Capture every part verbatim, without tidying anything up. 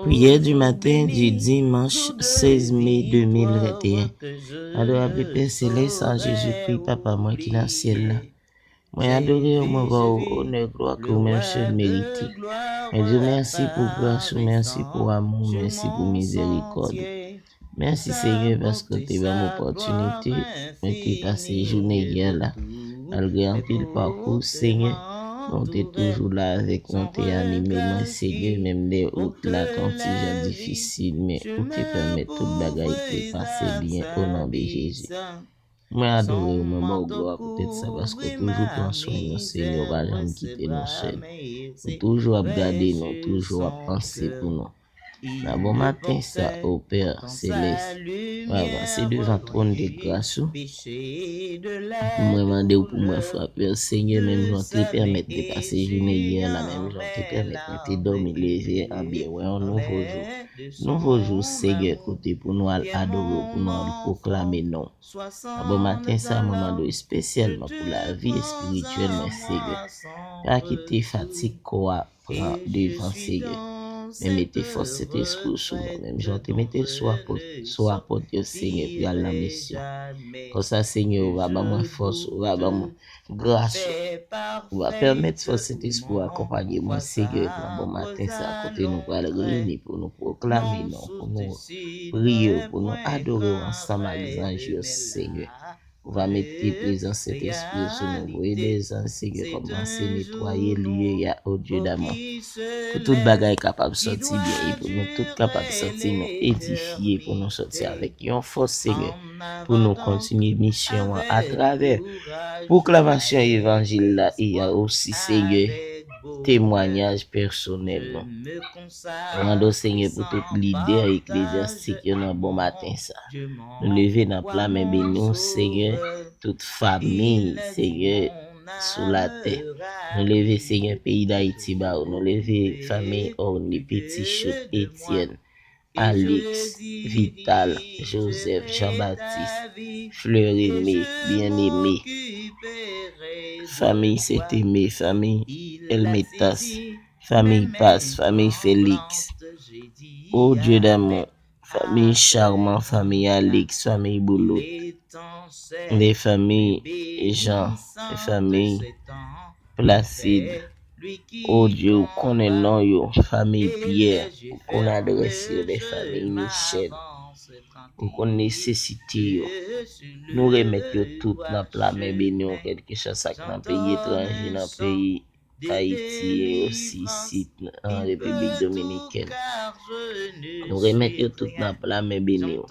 Prière du matin du dimanche seize mai deux mille vingt et un. Adorable Père Céleste, en Jésus-Christ, Papa mwen ki nan syèl la. Mwen adore w, mwen ba w onè, glwa ke ou menm sèl merite. Mwen di w mèsi pou gras ou, mèsi pou amou, mèsi pou mizerikòd ou. Mèsi, Senyè, paske w te ban m opòtinite, mwen te pase jounen yè la. Malgre anpil pakou, Senyè, men w te toujou la avèk mwen, w te anime mwen, Senyè, menm lè wout la te yon ti jan difisil, men ou te pèmèt tout bagay te pase byen, o non de Jezi. Mwen adore w, mwen ba w glwa poutèt sa, paske w toujou pran swen nou, Senyè, w pa janm kite nou sèl. Ou toujou ap gade nou, toujou ap panse pou nou. Nan bon maten sa, o Pè Selès, mwen avanse devan twòn de gras ou pou mwen mande w pou mwen frape w, Senyè, menm jan w te pèmèt de pase jounen yè la, menm jan w te pèmèt mwen te dòmi leve an byen wè yon nouvo jou. Nouvo jou, Senyè, kote pou nou al adore w, pou nou al pwoklame non w. Nan bon maten sa, mwen mande w espesyèlman pou lavi espirityèl mwen, Senyè. Pa kite fatig kò a pran devan, Senyè. Men mete fòs Sentespri w sou mwen, menm jan w te mete l sou apot, sou apot yo, Senyè, pou y al nan misyon. Konsa, Senyè, ou va ban mwen fòs, ou va ban mwen gras ou. Ou va pèmèt fòs Sentespri w akonpanye mwen, Senyè, nan bon maten sa, kote nou pral reyini pou nou pwoklame non w, pou nou priye w, pou nou adore w ansanm ak zanj yo, Senyè. Ou va mete prezans Sentespri w sou nou, voye de zanj, Senyè, kòmanse netwaye lye a, o Dye damou. Pou tout bagay kapab sòti byen e pou nou tout kapab sòti nou edifye, pou nou sòti avèk yon fòs, Senyè, pou nou kontinye misyon an atravè pwoklamasyon evanjil la e a osi, Senyè, temwayaj pèsonèl nou. Mwen mande w, Senyè, pou tout lidè eklezyastik yo nan bon maten sa. Nou leve nan pla men beni w, Senyè, tout fami, Senyè, sou latè. Nou leve, Senyè, peyi Dayiti ba ou. Nou leve fanmi Orly, Petit Choute, Etienne, Alix, Vital, Joseph, Jean-Baptiste, Fleur Aimé, Bien Aimé, fanmi Saint Aimé, fanmi Elmetas, fanmi Pas, fanmi Félix. O Dye damou, fanmi Charmant, fanmi Alix, fanmi Boulout, le fanmi Jean, le fanmi Placide. O Dye, ou konnen non yo, fanmi Pierre, ou konn adrès yo, le fanmi Michel, ou konn nesesite yo. Nou remèt yo tout nan pla men beni w, kèlkeswa sa k nan peyi etranje, nan peyi Ayiti e osi isit an Repiblik Dominikèn. Nou remèt yo tout nan pla men beni w.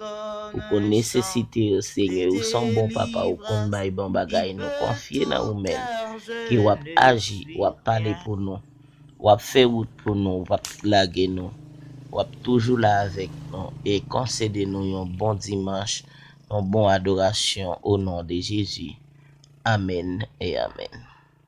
Ou konn nesesite yo, Senyè. Ou se yon bon papa, ou konn bay bon bagay. Nou konfye nan ou menm ke w ap aji, w ap pale pou nou, w ap fè wout pou nou, w p ap lage nou. W ap toujou la avèk nou e konsede nou yon bon dimanch, yon bon adorasyon o non de Jezi. Amèn e amèn.